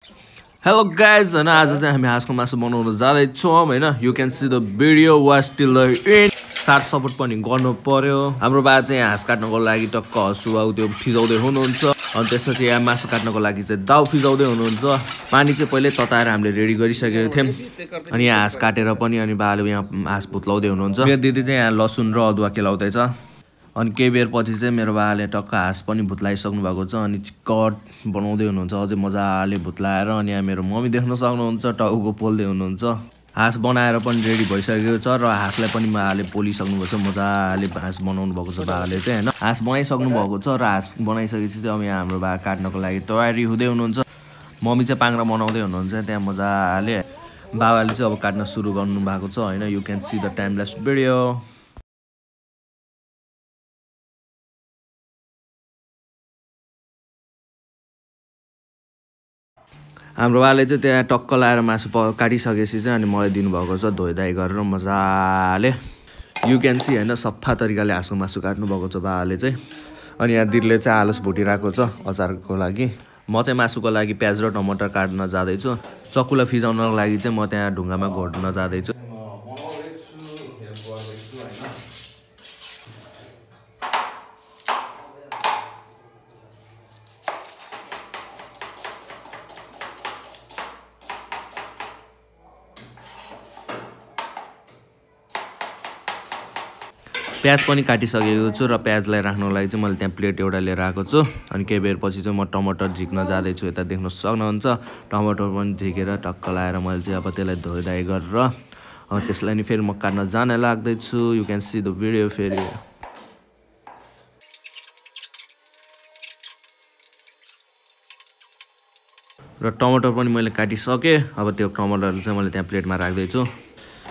Hello guys, and आज चाहिँ हामी हाँसको मासु बनाउन जाँदैछौँ हैन you can see the video watch till the and साथ सपोर्ट पनि गर्नु पर्यो हाम्रो बा चाहिँ हाँस काट्नको लागि टक्क हसुवा त्यो फिजाउँदै हुनुहुन्छ अनि त्यसपछि यहाँ मासु काट्नको लागि चाहिँ दाउ फिजाउँदै हुनुहुन्छ पानी चाहिँ पहिले तताएर हामीले रेडी गरिसकेको थियौँ अनि यहाँ हाँस काटेर पनि अनि बाले यहाँ हाँस भुत्लाउँदै हुनुहुन्छ मेरो दिदी चाहिँ यहाँ लसुन र अदुवा केलाउँदैछ अनि केही बेरपछि चाहिँ मेरो बाले टक्क हाँस पनि भुत्लाइसक्नु भएको छ अनि कट बनाउँदै हुनुहुन्छ अझै मजाले भुत्लाएर अनि यहाँ मेरो मम्मी देख्न सक्नुहुन्छ टाउको पोल्दै हुनुहुन्छ हाँस बनाएर पनि रेडी भइसकेको छ र हाँसलाई पनि बाले पोलिसक्नु भएको छ मजाले हाँस बनाउनु भएको छ बाले चाहिँ हैन हाँस बनाइसक्नु भएको छ र हाँस बनाइसकेपछि चाहिँ अब यहाँ हाम्रो बा काट्नको लागि तयारी हुँदै हुनुहुन्छ मम्मी चाहिँ पाङ्रा बनाउँदै हुनुहुन्छ त्यहाँ मजाले बाबाले चाहिँ अब काट्न सुरु गर्नु भएको छ हैन you can see the time laughs video हाम्रो बाले चाहिँ त्यहाँ टक्क लाएर मासु काटिसकेपछि चाहिँ अनि मलाई दिनुभएको छ धोइधाइ गरेर मजाले यु क्यान सी हैन सफा तरिकाले हाँसको मासु काट्नुभएको छ बाले चाहिँ अनि यहाँ दिदीले चाहिँ आलस भुटिरहेको छ अचारको लागि म चाहिँ मासुको लागि प्याज र टमाटर काट्न जाँदैछु चक्कुलाई फिजाउनको लागि चाहिँ म त्यहाँ ढुङ्गामा घोट्न जाँदैछु प्याज पनि काटिसकेको छु र प्याजलाई राख्नको लागि चाहिँ मैले त्यहाँ प्लेट एउटा लिएर आएको छु अनि केही बेरपछि चाहिँ म टमाटर झिक्न जाँदैछु यता देख्न सक्नुहुन्छ टमाटर पनि झिकेर टक्क लाएर मैले चाहिँ अब त्यसलाई धोइधाइ गरेर त्यसलाई नि फेरि म काट्न जान लाग्दैछु you can see the video फेरि र टमाटर पनि मैले काटिसकेँ अब त्यो टमाटरहरू चाहिँ मैले त्यहाँ प्लेटमा राख्दैछु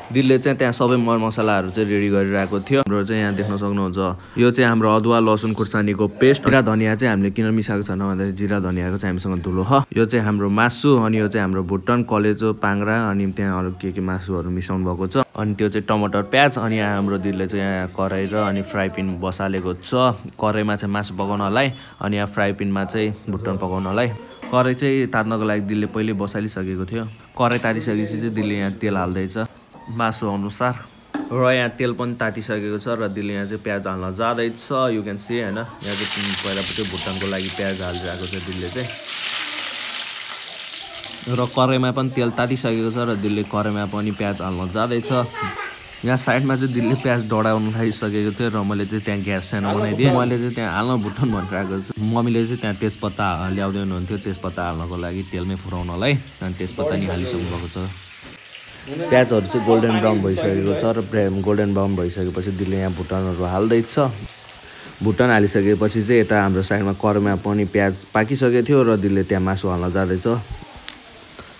दिदीले चाहिँ त्यहाँ सबै मरमसलाहरू चाहिँ रेडी गरिरहेको थियो हाम्रो चाहिँ यहाँ देख्न सक्नुहुन्छ यो चाहिँ हाम्रो अदुवा लसुन खुर्सानीको पेस्ट जिरा धनिया चाहिँ हामीले किन मिसाएको छैन भन्दाखेरि जिरा धनियाको चाहिँ हामीसँग धुलो ह यो चाहिँ हाम्रो मासु अनि यो चाहिँ हाम्रो भुटन कलेजो पाङ्रा अनि त्यहाँ अरू के मासुहरू मिसाउनु भएको छ अनि त्यो चाहिँ टमाटर प्याज अनि यहाँ हाम्रो दिदीले चाहिँ यहाँ कराई र अनि फ्राई पिन बसालेको छ कराईमा चाहिँ मासु पकाउनलाई अनि यहाँ फ्राई पिनमा चाहिँ भुटन पकाउनलाई कराई चाहिँ तात्नको लागि दिदीले पहिले बसालिसकेको थियो कराई तातिसकेपछि चाहिँ दिदीले यहाँ तेल हाल्दैछ मासु अनुसार र यहाँ तेल पनि तातिसकेको छ र दिदीले यहाँ चाहिँ प्याज हाल्न जाँदैछ यु क्यान सी हैन यहाँ चाहिँ पहिला चाहिँ भुटनको लागि प्याज हालिरहेको छ दिदीले चाहिँ र कराईमा पनि तेल तातिसकेको छ र दिदीले कराईमा पनि प्याज हाल्न जाँदैछ यहाँ साइडमा चाहिँ दिदीले प्याज डढाउन लागिसकेको थियो र मैले चाहिँ त्यहाँ ग्यास सानो बनाइदिएँ मैले चाहिँ त्यहाँ हाल्न भुटन भनिरहेको छु मम्मीले चाहिँ त्यहाँ तेजपत्ता ल्याउँदै हुनुहुन्थ्यो तेजपत्ता हाल्नको लागि तेलमै फुराउनलाई अनि तेजपत्ता नि हालिसक्नु भएको छ प्याजहरू चाहिँ गोल्डन ब्राउन भइसकेको छ र गोल्डन ब्राउन भइसकेपछि दिदीले यहाँ भुटनहरू हाल्दैछ भुटन हालिसकेपछि चाहिँ यता हाम्रो साइडमा कराईमा पनि प्याज पाकिसकेको थियो र दिदीले त्यहाँ मासु हाल्न जाँदैछ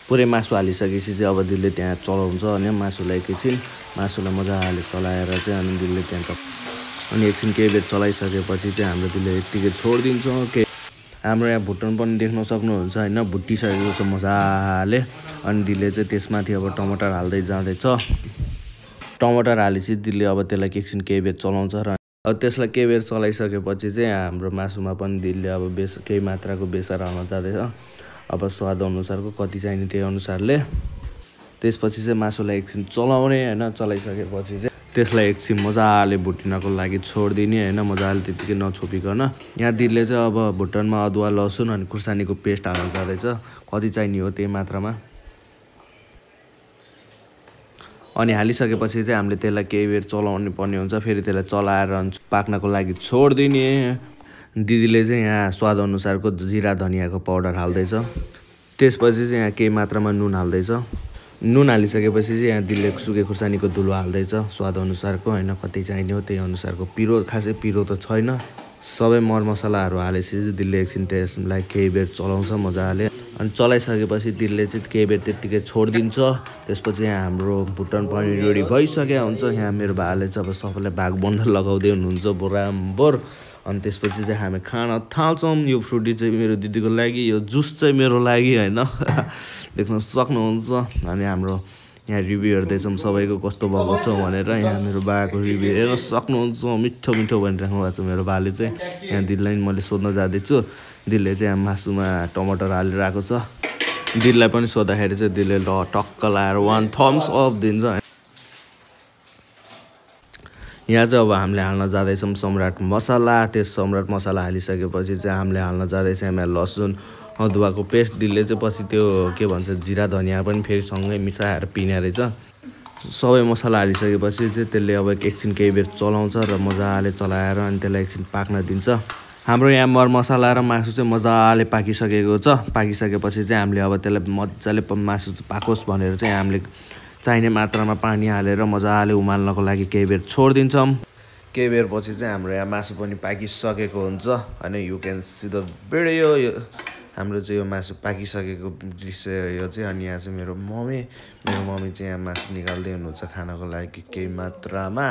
पुरै मासु हालिसकेपछि चाहिँ अब दिदीले त्यहाँ चलाउँछ अनि मासुलाई एकैछिन मासुलाई मजाले चलाएर चाहिँ अनि दिदीले त्यहाँ अनि एकछिन केही बेर चलाइसकेपछि चाहिँ हाम्रो दिदीले यत्तिकै छोडिदिन्छौँ के हाम्रो यहाँ भुटन पनि देख्न सक्नुहुन्छ हैन भुटिसकेको छ मजाले अनि दिदीले चाहिँ त्यसमाथि अब टमाटर हाल्दै जाँदैछ टमाटर हालेपछि दिदीले अब त्यसलाई एकछिन केही बेर चलाउँछ र अब त्यसलाई केही बेर चलाइसकेपछि चाहिँ हाम्रो मासुमा पनि दिदीले अब केही मात्राको बेसार हाल्न जाँदैछ अब स्वाद अनुसारको कति चाहिने त्यही अनुसारले त्यसपछि चाहिँ मासुलाई एकछिन चलाउने हैन चलाइसकेपछि चाहिँ त्यसलाई एकछिन मजाले भुटिनको लागि छोडिदिने हैन मजाले त्यतिकै नछोपिकन यहाँ दिदीले चाहिँ अब भुटनमा अदुवा लसुन अनि खुर्सानीको पेस्ट हाल्न जाँदैछ कति चाहिने हो त्यही मात्रामा अनि हालिसकेपछि चाहिँ हामीले त्यसलाई केही बेर चलाउनु पर्ने हुन्छ फेरि त्यसलाई चलाएर पाक्नको लागि छोडिदिने दिदीले चाहिँ यहाँ स्वाद अनुसारको जिरा धनियाको पाउडर हाल्दैछ त्यसपछि चाहिँ यहाँ केही मात्रामा नुन हाल्दैछ नुन हालिसकेपछि चाहिँ यहाँ दिदीले सुके खुर्सानीको धुलो हाल्दैछ स्वाद अनुसारको हैन कति चाहिने हो त्यही अनुसारको पिरो खासै पिरो त छैन सबै मरमसलाहरू हालेपछि चाहिँ दिदीले एकछिन त्यसलाई केही बेर चलाउँछ मजाले अनि चलाइसकेपछि दिदीले चाहिँ केही बेर त्यत्तिकै छोडिदिन्छ त्यसपछि यहाँ हाम्रो भुटन पनि रेडी भइसकेको हुन्छ यहाँ मेरो भाले चाहिँ अब सबैलाई भाग बन्डल लगाउँदै हुनुहुन्छ बराबर अनि त्यसपछि चाहिँ हामी खान थाल्छौँ यो फ्रुटी चाहिँ मेरो दिदीको लागि यो जुस चाहिँ मेरो लागि हैन देख्न सक्नुहुन्छ अनि हाम्रो यहाँ रिभ्यू हेर्दैछौँ सबैको कस्तो भएको छ भनेर यहाँ मेरो बाको रिभ्यू हेर्न सक्नुहुन्छ मिठो मिठो भनिराख्नु भएको छ मेरो बाले चाहिँ यहाँ दिदीलाई मैले सोध्न जाँदैछु दिदीले चाहिँ यहाँ मासुमा टमाटर हालिरहेको छ दिदीलाई पनि सोद्धाखेरि चाहिँ दिदीले ल टक्क लाएर 1 थम्स अप दिन्छ। यहाँ चाहिँ अब हामीले हाल्न जाँदैछौँ सम्राट मसला। त्यो सम्राट मसला हालिसकेपछि चाहिँ हामीले हाल्न जाँदैछ यहाँ लसुन अदुवाको पेस्ट। दिदीले चाहिँ पछि त्यो के भन्छ जिरा धनिया पनि फेरि सँगै मिसाएर पिने रहेछ। सबै मसला हालिसकेपछि चाहिँ त्यसले अब एकछिन केही बेर चलाउँछ र मजाले चलाएर अनि त्यसलाई एकछिन पाक्न दिन्छ। हाम्रो यहाँ मरमसला र मासु चाहिँ मजाले पाकिसकेको छ। पाकिसकेपछि चाहिँ हामीले अब त्यसलाई मजाले मासु पाकोस् भनेर चाहिँ हामीले चाहिने मात्रामा पानी हालेर मजाले उमाल्नको लागि केही बेर छोडिदिन्छौँ। केही बेरपछि चाहिँ हाम्रो यहाँ मासु पनि पाकिसकेको हुन्छ। अनि you can see the video. हाम्रो चाहिँ यो मासु पाकिसकेको दृश्य यो चाहिँ। अनि यहाँ चाहिँ मेरो मम्मी चाहिँ यहाँ मासु निकाल्दै हुनुहुन्छ खानको लागि केही मात्रामा।